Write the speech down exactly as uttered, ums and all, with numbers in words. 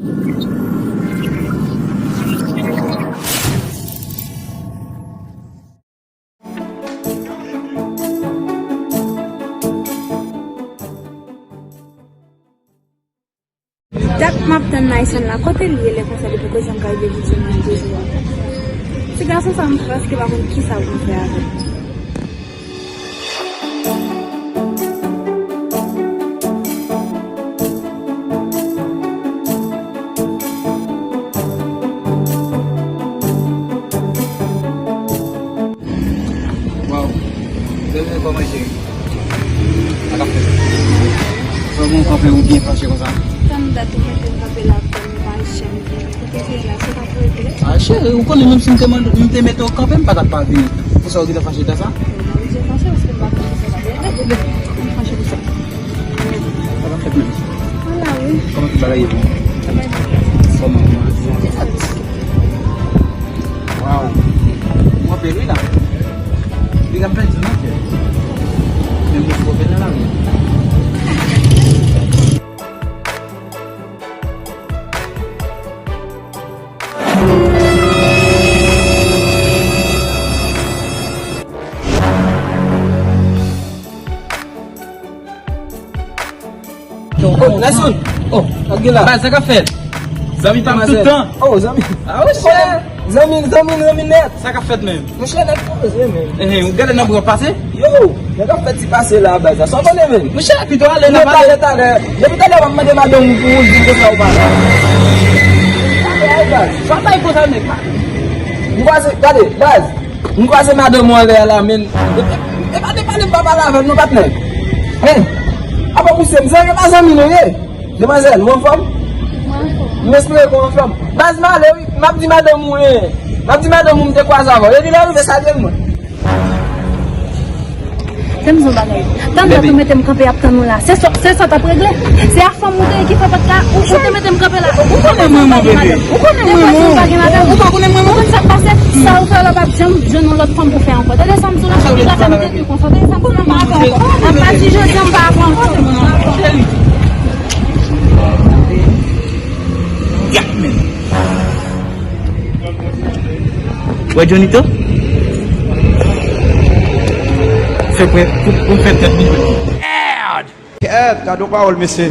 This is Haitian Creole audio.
Dat m ap tann Nayson la, kote l ye lè konsa depi kote m ka rive vin jwenn li toujou a? Ti gason sa m prèske pa konn kisa pou m fè avè l. Waw. Bebe, kòman cheri? Sa k ap fèt? Kòman w kanpe ou byen fache konsa? Tann dat ou mete m kanpe la, tann ou pa janm vini. Kote w te ye la, se pa pou regle? Ah, cheri, ou konnen menm si m te mande, m te mete w kanpe, m pa t ap pa vini. Pou sa ou gentan fache tan sa? Non, m te fache paske m pa konn sa t ap regle. M fache pou sa. Sa p ap fèt menm. Ala wi. Kòman tout bagay ye pou ou? Kòman, kòman, kòman sa fèt? Waw. Ou anpil wi la. Li ap pèdi nan kè. Men mwen twò bèl nan lari. Oh, Nelson! Oh, sa k gen la? Baz, sa k ap fèt? Zanmi pa m tout tan. Oh, zanmi. Ah, wi, chè. Zanmi, zanmi, zanmi nèt. Sa k ap fèt menm? Monchè, nèg poze menm. Eh, eh, ou gade nan bwa pase? Yo, nèg ap fè ti pase la, baz. Sa w konnen menm? Monchè, pito ale nan pale. Talè, talè. Depi talè, w ap mande madanm ou pou ou di konsa ou pa la. Talè, baz. Sa bay konsa, nèg. M kwaze, gade, baz. M kwaze madanm ou anlè a la, men. E, e, e pa de pale m pa pale avè l non, patnè. Hein? Apa pouse m, zanmi pa zanmi nou ye. Demwazèl, ou anfòm? Mwen anfòm. M espere ke w anfòm. Baz, m ale wi, m ap di madanm ou, hein. M ap di madanm ou m te kwaze avè w. Epi lè w rive, salye l mwen. Tande yon bagay. Tann lè w mete m kanpe ap tann ou la. Se sa, se sa t ap regle. Se a fanm ou te ye ki fè pòt la. Ou, ou te mete m kanpe la. Ou konnen mwen, mon bebe. Ou konnen mwen, mon. Ou pa konnen mwen, mon. Ou konn sa k pase? Sa ou fè la, w ap janm jwenn yon lòt fanm pou fè ankò. Tande sa m di w la, chak jou la fè m te di w konsa. Tande sa m di w la, m pa avè w ankò. A pati jodi a, m pa avè w ankò. Cheri. Yak men. Wè Johnito? Fè kwè, pou, pou fè tèt li. Kèt, gade yon pawòl, mesye.